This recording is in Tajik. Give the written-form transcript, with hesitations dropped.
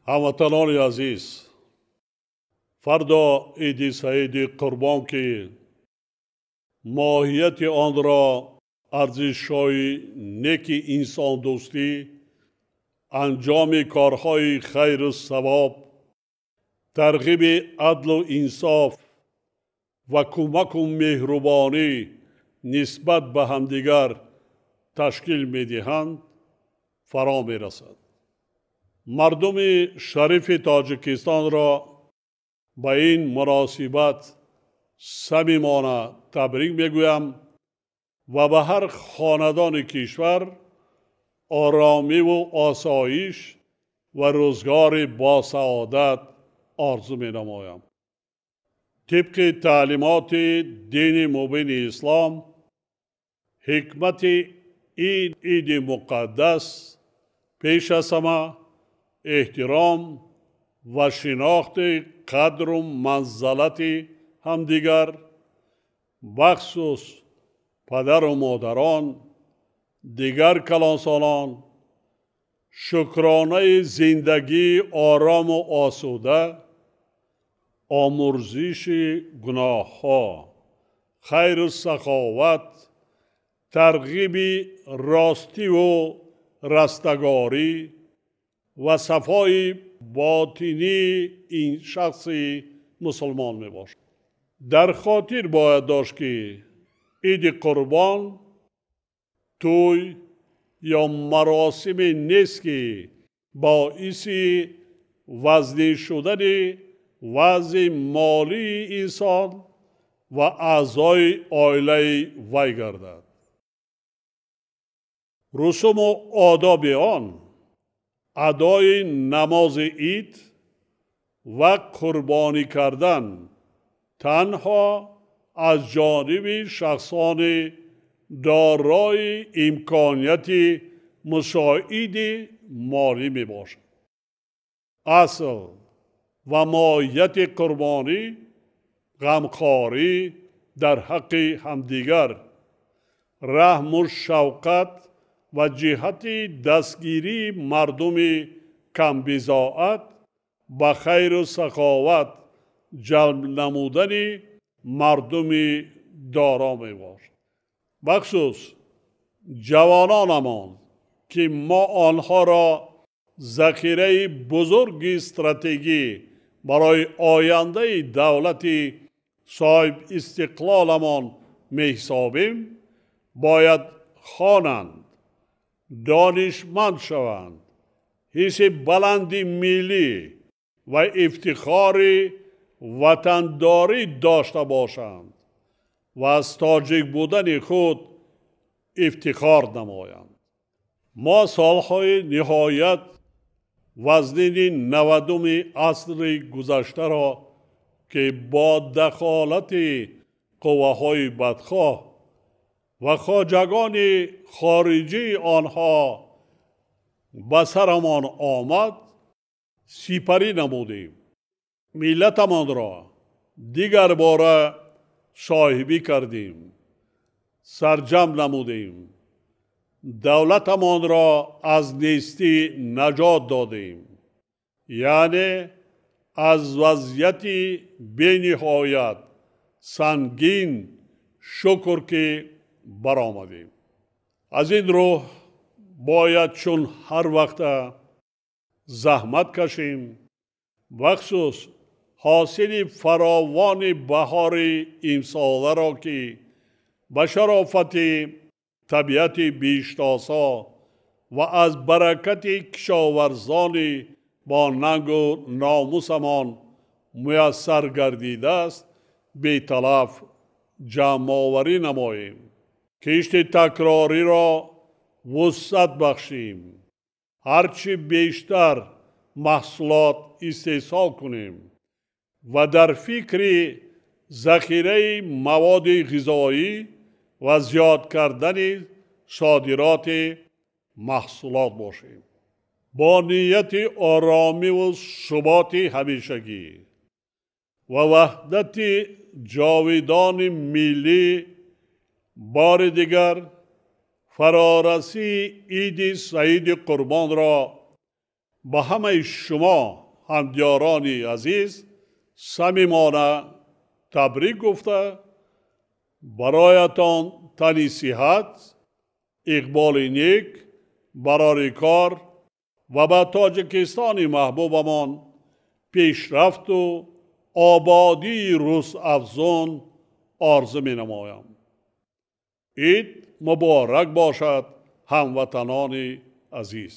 Ҳамватанони азиз, фардо Иди Саиди Қурбон, ки моҳияти онро арзишҳои неки инсондӯстӣ, анҷоми корҳои хайру савоб, тарғиби адлу инсоф ва кӯмаку меҳрубонӣ нисбат ба ҳамдигар ташкил медиҳанд, фаро мерасад. Мардуми шарифи Тоҷикистонро ба ин муносибат самимона табрик мегӯям ва ба ҳар хонадони кишвар оромиву осоиш ва рӯзгори босаодат орзу менамоям. Тибқи таълимоти дини мубини ислом, ҳикмати ин иди муқаддас пеш аз ҳама эҳтиром ва шинохти қадру манзалати ҳамдигар, бахусус падару модарон, дигар калонсолон, шукронаи зиндагии орому осуда, омӯрзиши гуноҳҳо, хайру саховат, тарғиби ростиву растагорӣ ва сафои ботинии ин шахси мусулмон мебошад. Дар хотир бояд дошт, ки Иди Қурбон тӯй ё маросиме нест, ки боиси вазнин шудани вазъи молии инсон ва аъзои оилаи вай гардад. Русуму одоби он адои намози ид ва қурбонӣ кардан танҳо аз ҷониби шахсони дорои имконияти мусоиди молӣ мебошад. Асл ва моҳияти қурбонӣ ғамхорӣ дар ҳаққи ҳамдигар, раҳму шавқат ва ҷиҳати дастгирии мардуми камбизоат ба хайру саховат ҷалб намудани мардуми доро мебошад. Бахусус ҷавононамон, ки мо онҳоро захираи бузурги стратегӣ барои ояндаи давлати соҳибистиқлоламон меҳисобем, бояд хонанд, донишманд шаванд, ҳисси баланди миллӣ ва ифтихори ватандорӣ дошта бошанд ва аз тоҷик будани худ ифтихор намоянд. Мо солҳои ниҳоят вазнини 90-уми асри гузаштаро, ки бо дахолати қувваҳои бадхоҳ ва хоҷагони хориҷии онҳо ба сарамон омад, сипарӣ намудем. Миллатамонро дигар бора соҳибӣ кардем, сарҷам намудем, давлатамонро аз нестӣ наҷот додем, яъне аз вазъияти бениҳоят сангин шукр ки баромадем. Аз ин рӯ бояд чун ҳар вақта заҳмат кашем, бахусус ҳосили фаровони баҳори имсоларо, ки ба шарофати табиати биҳиштосо ва аз баракати кишоварзони бо нангу номусамон муяссар гардидааст, беталаф ҷамъоварӣ намоем, кишти такрориро вусъат бахшем, ҳарчи бештар маҳсулот истеҳсол кунем ва дар фикри захираи маводи ғизоӣ ва зиёд кардани содироти маҳсулот бошем. Бо нияти оромиву суботи ҳамешагӣ ва ваҳдати ҷовидони миллӣ бори дигар фарорасии Иди Саиди Қурбонро Ба ҳамаи шумо ҳамдиёрони азиз самимона табрик гуфта, бароятон тани сиҳат, иқболи нек, барори кор ва ба Тоҷикистони маҳбубамон пешрафту ободии рӯзафзун орзу менамоям. Ид муборак бошад, ҳамватанони азиз!